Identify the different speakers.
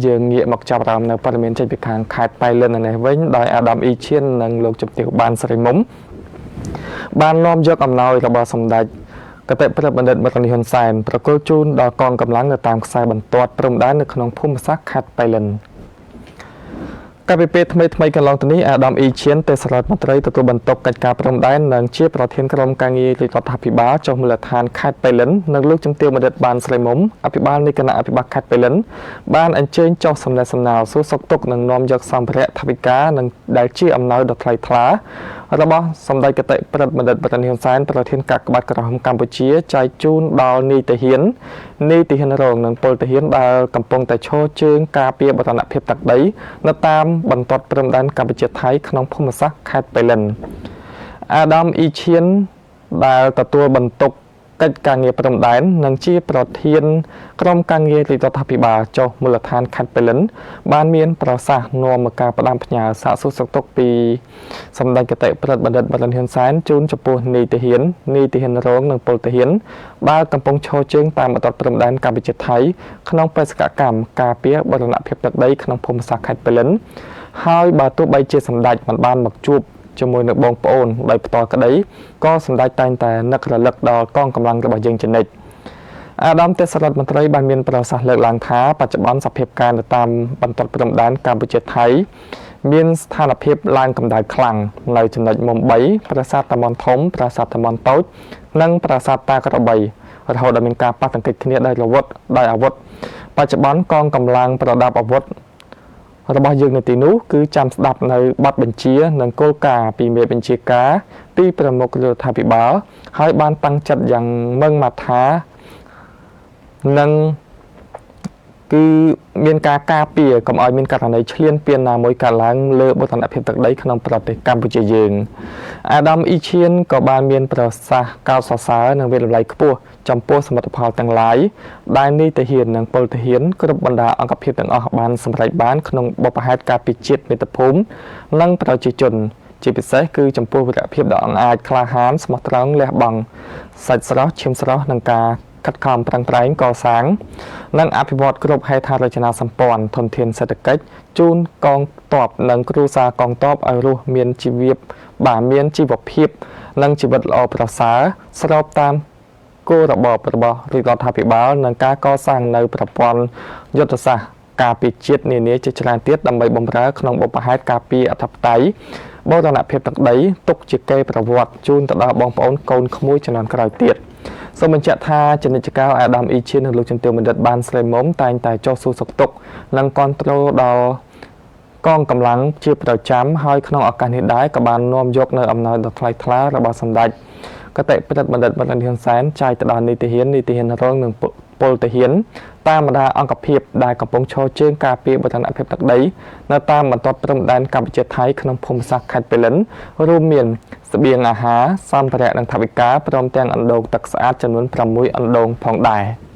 Speaker 1: យើងងាកមកចាប់អារម្មណ៍នៅព័ត៌មានចេញពីខាងខេត្តប៉ៃលិននេះវិញដោយអាដាមអ៊ីឈៀននិងលោកជំទាវបានស្រីមុំបាននាំយកអំណោយរបស់សម្ដេចគតិប្រិបណ្ឌិតមរណីហ៊ុនសែនប្រគល់ជូនដល់កងកម្លាំងនៅតាមខ្សែបន្ទាត់ព្រំដែននៅក្នុងភូមិសាស្ត្រខេត្តប៉ៃលិន។ កាលពីពេលថ្មីថ្មីកន្លងទៅនេះអាដាមអ៊ីឈៀនទេសរដ្ឋមន្ត្រីទទួលបន្ទុកកិច្ចការព្រំដែននិងជាប្រធានក្រុមការងាររាជរដ្ឋាភិបាលចុះមូលដ្ឋានខេត្តប៉ៃលិននិងលោកជំទាវបណ្ឌិតបានស្រីមុំអភិបាលនៃគណៈអភិបាលខេត្តប៉ៃលិនបានអញ្ជើញចុះសំណេះសំណាលសួរសុខទុក្ខនិងនាំយកសម្ភារៈថវិកានិងដែលជាអំណោយដ៏ថ្លៃថ្លារបស់សម្ដេចគតិប្រិទ្ធបណ្ឌិតប្រធានហ៊ុនសែនប្រធានកាកបាទក្រហមកម្ពុជាចែកជូនដល់នាយទាហាននាយទាហានរងនិងពលទាហានដែលកំពុងតែឈរជើងការពារបូរណភាពទឹកដីនៅតាមបន្ទាត់ព្រំដែនកម្ពុជាថៃក្នុងភូមិសាស្ត្រខេត្តប៉ៃលិន។ អាដាមអ៊ីឈៀនដែលទទួលបន្ទុកកិច្ចការងារព្រំដែននិងជាប្រធានក្រុមការងាររាជរដ្ឋាភិបាលចុះមូលដ្ឋានខេត្តប៉ៃលិនបានមានប្រសាសន៍នាំមកការផ្ដាំផ្ញើសាកសួរសុខទុក្ខពីសម្ដេចគតិប្រិទ្ធបណ្ឌិតបរិនហ៊ុនសែនជូនចំពោះនាយទាហាននាយទាហានរងនិងពលទាហានដែលកំពុងឈរជើងតាមបន្ទាត់ព្រំដែនកម្ពុជាថៃក្នុងបេសកកម្មការពារបូរណភាពទឹកដីក្នុងភូមិសាស្ត្រខេត្តប៉ៃលិនហើយបើទោះបីជាសម្ដេចមិនបានមកជួបជាមួយនឹងបងប្អូនដោយផ្ទាល់ក្តីក៏សម្ដេចតែងតែនឹករលឹកដល់កងកម្លាំងរបស់យើងជានិច្ច។ អាដាមទេសរដ្ឋមន្ត្រីបានមានប្រសាសន៍លើកឡើងថាបច្ចុប្បន្នសភាពការនៅតាមបន្ទាត់ព្រំដែនកម្ពុជាថៃមានស្ថានភាពឡើងកម្ដៅខ្លាំងនៅចំណុចមុំ3ប្រាសាទតាមនធំប្រាសាទតាមនតូចនិងប្រាសាទតាក្របីរហូតដល់មានការប៉ះទង្គិចគ្នាដោយអាវុធដោយអាវុធបច្ចុប្បន្នកងកម្លាំងប្រដាប់អាវុធរបស់យើងនៅទីនោះគឺចាំស្ដាប់នៅបទបញ្ជានិងគោលការណ៍ពីមេបញ្ជាការពីប្រមុខរដ្ឋាភិបាលហើយបានតាំងចិត្តយ៉ាងម៉ឺងម៉ាត់ថានឹងគឺមានការការពារកុំឲ្យមានករណីឈ្លានពានណាមួយកើតឡើងលើបូរណភាពទឹកដីក្នុងប្រទេសកម្ពុជាយើង។ អាដាមអ៊ីឈៀនក៏បានមានប្រសាសន៍កោតសរសើរនិងវាតម្លៃខ្ពស់ចំពោះសមិទ្ធផលទាំងឡាយដែលនាយទាហាននិងពលទាហានគ្រប់បណ្ដាអង្គភាពទាំងអស់បានសម្រេចបានក្នុងបុព្វហេតុការពារជាតិមាតុភូមិនិងប្រជាជនជាពិសេសគឺចំពោះវីរភាពដ៏អង់អាចក្លាហានស្មោះត្រង់លះបង់សាច់ស្រស់ឈាមស្រស់និងការខិតខំប្រឹងប្រែងកសាងនិងអភិវឌ្ឍគ្រប់ហេដ្ឋារចនាសម្ព័ន្ធធនធានសេដ្ឋកិច្ចជូនកងទ័ពនិងគ្រួសារកងទ័ពឲ្យរស់មានជីវភាពបាទមានជីវភាពនិងជីវិតល្អប្រសើរស្របតាមគោលរបបរបស់រាជរដ្ឋាភិបាលនិងការកសាងនៅប្រព័ន្ធយុទ្ធសាស្ត្រការពារជាតិនានាជាច្រើនទៀតដើម្បីបម្រើក្នុងបុព្វហេតុការពារអធិបតេយ្យបូរណភាពទឹកដីទុកជាកេរប្រវត្តិជូនទៅដល់បងប្អូនកូនក្មួយជំនាន់ក្រោយទៀត។ សូមបញ្ជាក់ថាជានិច្ចកាលអាដាមអ៊ីឈៀននិងលោកជំទាវបណ្ឌិតបានស្រីមុំតែងតែចុះសួរសុខទុក្ខនិងគ្រប់គ្រងដល់កងកម្លាំងជាប្រចាំហើយក្នុងឱកាសនេះដែរក៏បាននាំយកនៅអំណោយដ៏ថ្លៃថ្លារបស់សម្ដេចគតិប្រិទ្ធបណ្ឌិតបណ្ឌិតហ៊ុនសែនចែកទៅដល់នាយទាហាននាយទាហានរងនិងពលទាហានតាមបណ្ដាអង្គភាពដែលកំពុងឈរជើងការពារបូរណភាពទឹកដីនៅតាមបន្ទាត់ព្រំដែនកម្ពុជាថៃក្នុងភូមិសាស្ត្រខេត្តប៉ៃលិនរួមមានស្បៀងអាហារសម្ភារៈនិងថវិកាព្រមទាំងអណ្ដូងទឹកស្អាតចំនួន6អណ្ដូងផងដែរ។